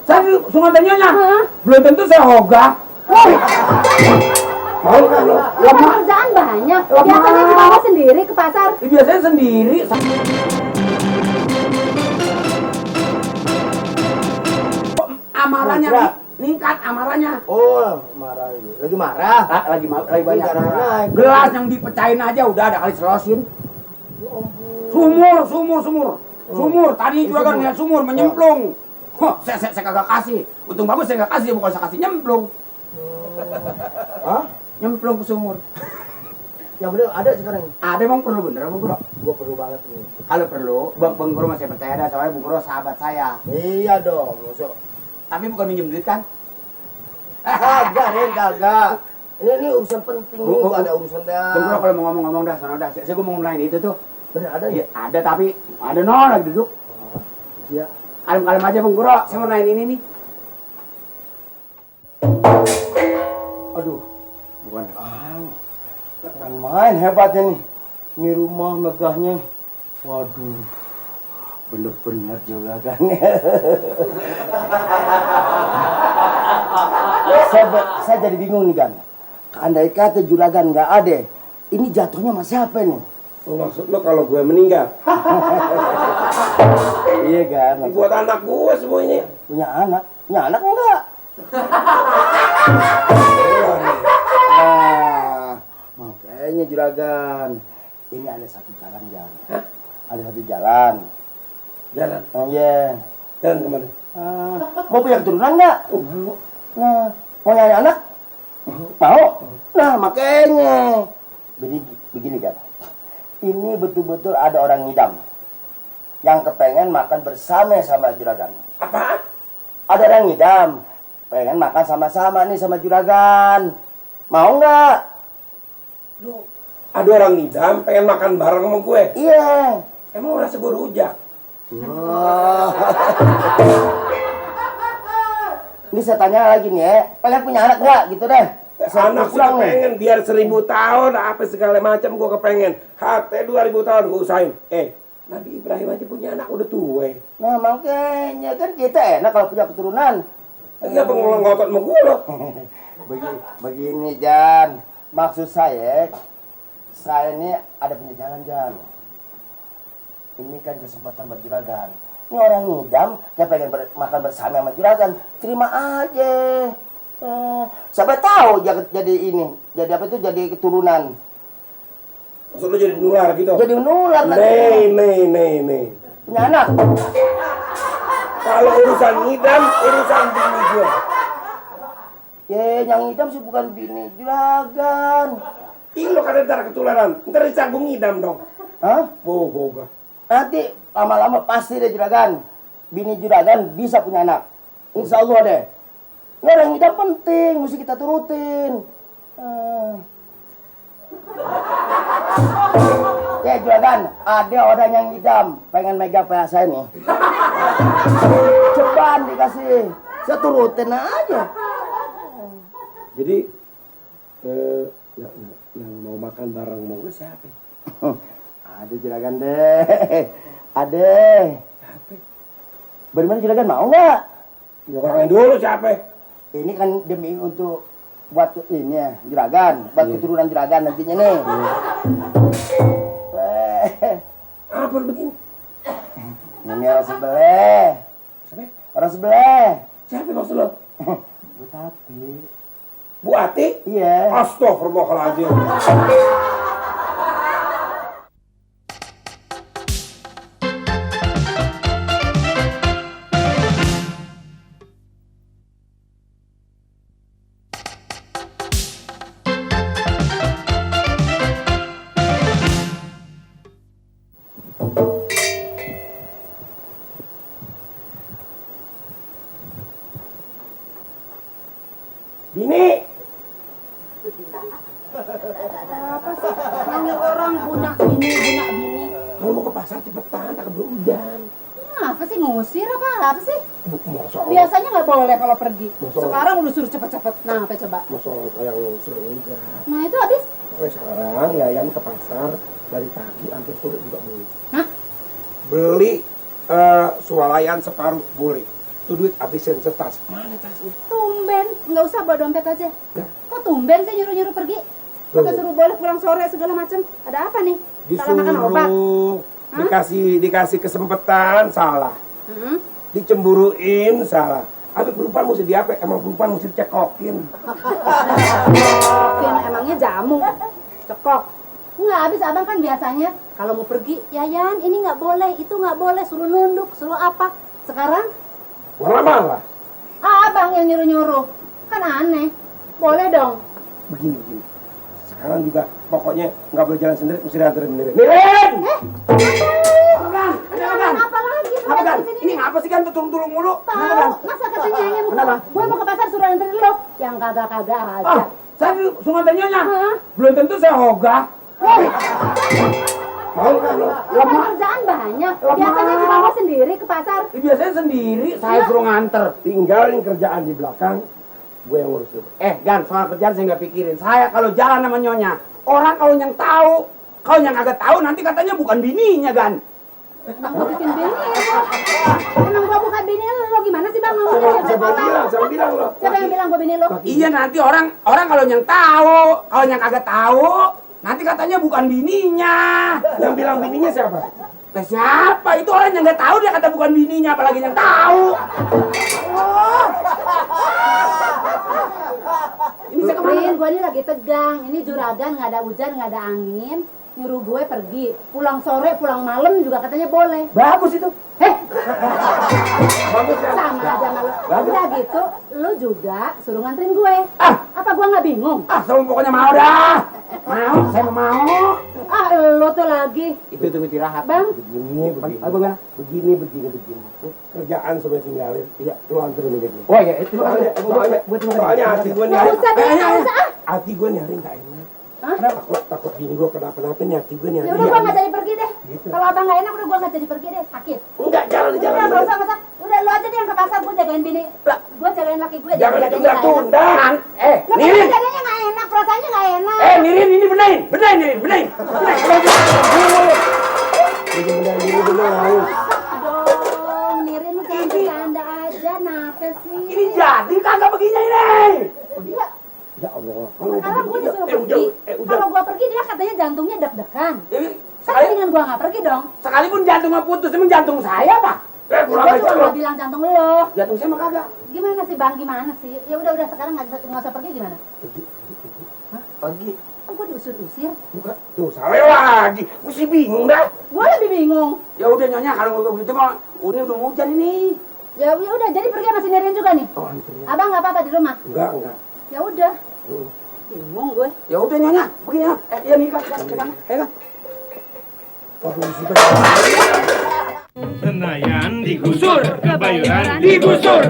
Saya di Sungai Tanyanya. Belum tentu saya ogah. Kerjaan banyak. Biasanya si Mama sendiri ke pasar. Biasanya sendiri. Amarahnya ningkat amarahnya. Oh, marah. Lagi marah. Lagi banyak. Naik. Gelas yang dipecahin aja udah ada kali selosin. Sumur. Tadi juga kan lihat sumur menyemplung. Saya kagak kasih. Untung bagus saya nggak kasih, bukan saya kasih nyemplung. Hah? Nyemplung ke sumur. Yang bener ada sekarang. Ada emang perlu bener Bang Guru? Gua perlu banget nih. Kalau perlu, Bang Guru masih percaya dah soalnya Bang Guru sahabat saya. Iya dong, masuk. Tapi bukan minjem duit kan? Kagak, Ren, kagak. Ini urusan penting nih, gua ada urusan dah. Bang Guru kalau mau ngomong dah, sana dah. Saya mau ngomongin itu tuh. Bener ada ya? Iya, ada tapi ada nol lagi duduk. Iya. Kalem-kalem aja Bang Guru, saya mau nanyain ini nih. Aduh, bukan bukan main hebatnya nih. Ini rumah megahnya. Waduh, bener-bener juga kan. saya jadi bingung nih kan. Andai kata juragan nggak ada, ini jatuhnya sama siapa nih? Oh, maksud lo kalau gue meninggal? Iya kan. Buat anak gue semuanya. Punya anak enggak? Nah, makanya juragan, ini ada satu jalan Jan. Hah? Ada satu jalan. Jalan? Oh iya. Jalan kemana? Mau punya keturunan nggak? Oh, mau. Nah, mau nyari anak? Mau? Nah, makanya. Begini Jan. Ini betul-betul ada orang ngidam yang kepengen makan bersama sama juragan. Apaan? Ada orang ngidam pengen makan sama-sama nih sama juragan. Mau nggak? Lu ada orang ngidam pengen makan bareng sama gue? Iya. Emang rasa gue rujak? Wah. Ini saya tanya lagi nih ya, pengen punya anak nggak gitu deh? Anak sih kepengen, biar 1000 tahun apa segala macam gue kepengen. Hati 2000 tahun gue usahain. Nabi Ibrahim aja punya anak udah tua. Nah makanya kan kita enak kalau punya keturunan. Kenapa ngotot sama gue lo? Begini Jan, maksud saya ini ada punya jalan Jan. Ini kan kesempatan buat juragan. Ini orang ngidam, dia pengen makan bersama sama juragan. Terima aja. Siapa tahu jadi ini, jadi apa itu, jadi keturunan. Maksud lo jadi nular gitu? Jadi nular kan? Nih. Punya anak. Kalau urusan ngidam, urusan bini gue. Ya, yang ngidam sih bukan bini juragan. Ih, lo kan ntar ketularan. Ntar disanggung ngidam dong. Hah? Boga. Nanti lama-lama pasti deh juragan. Bini juragan bisa punya anak. Insya Allah deh. Ini orang ngidam penting, mesti kita turutin. Ya juragan, ada orang yang ngidam pengen megang PH saya nih. Cobaan dikasih, saya turutin aja. Jadi, yang mau makan bareng mau gue siapa? Ada juragan deh, ada. Siapa? Bagaimana juragan mau nggak? Ya orangnya dulu siapa? Ini kan demi untuk buat ini ya, juragan, buat keturunan juragan nantinya nih. Apa begini? Ini orang sebelah. Siapa? Orang sebelah. Siapa maksud lo? Bu Tati. Bu Ati? Iya. Astagfirullahaladzim. Bini. Apa sih? Manggil orang bunak bini. Kalau mau ke pasar cepetan, tak keburu hujan. Apa sih ngusir apa sih? Masa Biasanya nggak boleh kalau pergi. Masa- Sekarang udah suruh cepet-cepet. Nah, apa coba? sayang suruh enggak. Nah itu habis. Pokoknya sekarang Yayan ke pasar dari pagi sampai sore juga boleh. Hah? Beli swalayan separuh boleh. Tuh duit habisin setas. Mana tasnya? Tumben, nggak usah bawa dompet aja. Kok tumben sih nyuruh-nyuruh pergi? Pakai suruh boleh pulang sore segala macem. Ada apa nih? Salah makan obat? Disuruh, dikasih kesempatan, salah. Hmm? Dicemburuin, salah. Habis perempuan mesti diapain? Emang perempuan mesti dicekokin. Cekokin, emangnya jamu. Cekok. Nggak, habis abang kan biasanya kalau mau pergi, Yayan ini nggak boleh, itu nggak boleh, suruh nunduk, suruh apa. Sekarang, Malah. abang yang nyuruh-nyuruh. Kan aneh. Boleh dong. Begini. Sekarang juga pokoknya nggak boleh jalan sendiri, mesti diantarin Nirin. Nirin! Apa lagi? Apa kan? Ini ngapa sih kan tulung-tulung mulu? Kenapa kan? Tahu, masa katanya hanya mau Kenapa? gue mau ke pasar suruh anterin lo. Yang kagak-kagak aja. Ah, saya sungai tanyanya. Hah? Belum tentu saya hoga. Mau kan lo? Kan kerjaan banyak. Biasanya si mama sendiri ke pasar. Biasanya sendiri, saya suruh nganter. Tinggalin kerjaan di belakang, gue yang ngurusin. Gan, soal kerjaan saya nggak pikirin. Saya kalau jalan sama nyonya, orang kalau yang tahu, kalau yang agak tahu nanti katanya bukan bininya, Gan. Emang gue bikin bini ya. Emang gue bukan bini lo gimana sih bang? Ngomongnya Siapa bilang lo? Siapa yang bilang gue bini lo? Iya nanti orang kalau yang tahu, kalau yang kagak tahu, nanti katanya bukan bininya. Yang bilang bininya siapa? Lah siapa? Itu orang yang nggak tahu dia kata bukan bininya, apalagi yang tahu. Ini saya kemana? Rin, gue ini lagi tegang. Ini juragan, nggak ada hujan, nggak ada angin. Nyuruh gue pergi. Pulang sore, pulang malam juga katanya boleh. Bagus itu. Bagus ya? Sama aja malu. Udah gitu, lu juga suruh nganterin gue. Ah. Apa gue nggak bingung? Selalu pokoknya mau dah. Mau, saya mau. Lu tuh lagi. Itu istirahat. Bang, Begini. Kerjaan semua tinggalin. Iya, lu anterin ini. Oh ya, itu Soalnya hati gue nggak nyari. usah deh, nggak usah. Hati gue nyari nggak enak. Hah? Takut bini gue kenapa-napa nih hati gue nyari. Ya udah gue nggak jadi pergi deh. Gitu. Kalau abang nggak enak, udah gue nggak jadi pergi deh. Sakit. Enggak, jalan. Udah, nggak usah. Udah, lu aja deh yang ke pasar, gue jagain bini. Gue jagain laki gue. Jangan jagainnya ditunda-tunda. Lah, Nirin. jaganya nggak enak, perasaannya nggak enak. Nirin, ini benain. Benain. Bener. Dong, Nirin lu jangan bercanda aja, napa sih? Ini jadi kagak begini ini. Ya, Ya Allah. sekarang gue disuruh pergi. Kalau gue pergi dia katanya jantungnya deg-degan. Kan dengan gue nggak pergi dong. Sekalipun jantungnya putus, emang jantung saya, Pak. Kurang Gue aja cuma lo. nggak bilang jantung lo. Jantung saya mah kagak. Gimana sih bang? Gimana sih? Ya udah sekarang nggak usah pergi gimana? Pergi. Kan gue diusir-usir. Bukan. Tuh, salah lagi. Gue sih bingung dah. Gue lebih bingung. Ya udah nyonya kalau begitu mah ini udah hujan ini. Ya udah jadi pergi sama si Nirin juga nih. Oh, anterin. Abang nggak apa-apa di rumah. Enggak. Ya udah. Bingung gue. Ya udah nyonya, begini ya. Iya nih kan. Waduh, sudah. Senayan digusur, Kebayoran digusur,